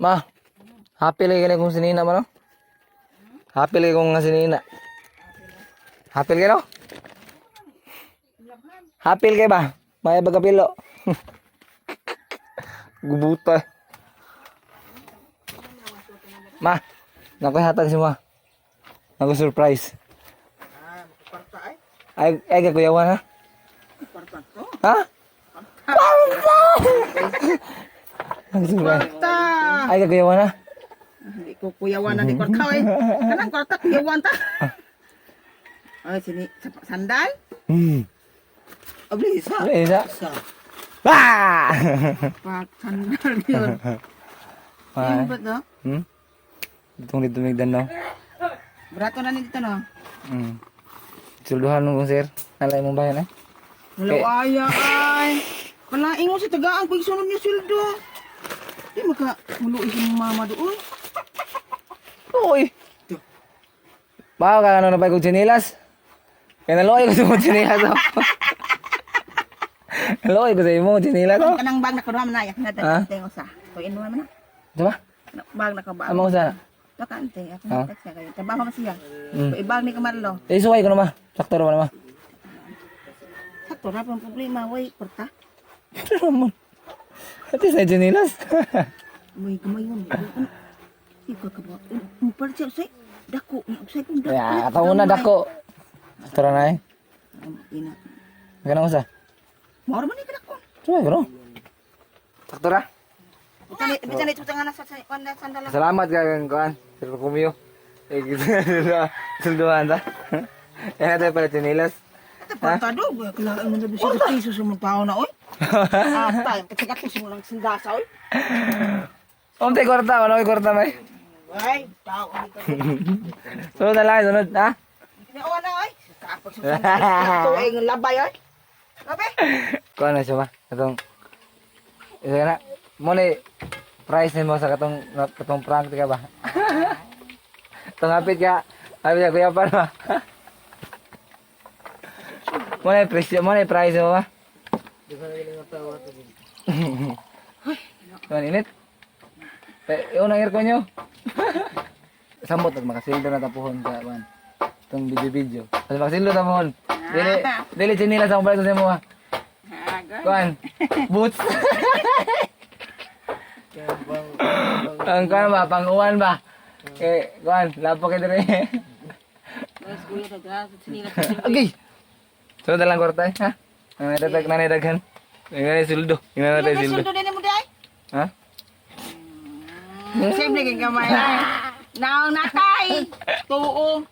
Ma, happy lagi kani kung sinina ma, no? Happy lagi kung nga sinina. Happy lagi, no? Happy lagi ba? May bagapilo. Gubuta. Ma, nakoy hatag si ma. Nako surprise. Ah, kwarta ay. Ay, ay kakuyawan ha? Kwarta to. Ha? Parta! Nako surprise. Kwarta. Ay kakuyawan ha? Hindi ko kuyawan na ni kwarta eh. Kanang kwarta kuyawan ta. Ay, sini sandal? Abli isa. Ano isa? Isa. Ah! Pak sandal yun. Ay. Yung ba't no? Itong dito migdan, no? Brato na nito no. Sulduhan mo kung sir. Alay mong bayan eh. Wala aya ay. Wala ingon sa tagaan ko isunod niyo sweldo. Di maka muluoy si mama doon. Uy! Baka ka ano na ba kong tsinilas? Kaya naloy ko sa mong tsinilas, oh. Naloy ko sa imong tsinilas, oh. Kanang bag na kuno man na yak na Ha? dati usa. Ko inuha man na. Diba? Bag na ka ba? Amo ko sana. To kante ako Ha? na text kayo. Trabaho man siya. Mm. Ko ibag ni Kamarlo. Eh, suway ko na ma. Sakto ra ba na ma? Sakto ra pang problema way kwarta. Pero mo. Ate sa tsinilas. May gamay yun. Ikaw ka ba? Mupalit siya usay. Dako. Ni usay kong dako. Ya, kataon na dako. Sakto ra na eh. Ina. Ganang usa. Moro man ni kadako. Suway ko no. Sakto ra. Bitan ni tutang na sa sa sandala. Salamat ka kang kuan. Sir Kumyo. Eh, sulduhan ta. Eh, natin pala tsinilas. Ito pa do. Kailangan mo na 200 pesos sa mga tao na oy. Ata, patigat ko sa mga sindasa oy. Unti kwarta, wala ko'y kwarta may. Ay, tao. Sunod na lang, sunod, ha? Ginawa na oy. Kapag sa sandala. Ito ay labay oy. Labi. Kuan na siya ba? Katong isa na. Mo ni price nimo sa katong katong prank ka ba? Tong hapit ka. Hapit ka kuya pa ba? Mo ni presyo, mo ni price mo ba? Kuan init. Pe, yun ang aircon nyo. Samot nag makasildo na tapuhon sa man. Itong video-video. Mas makasildo tapuhon. Dili, dili chinila sa kumpleto sa mo ha. Kuan, boots. Ang kuan ba, pang-uwan ba? Eh, kuan, lapo kay dire. Okay. Sunod na lang kwarta eh, ha? Nanay nanay daghan. Nanay sildo. Nanay sildo. Sundo din mo day. Ha? Siyempre, gamay. Naong natay. Tuo.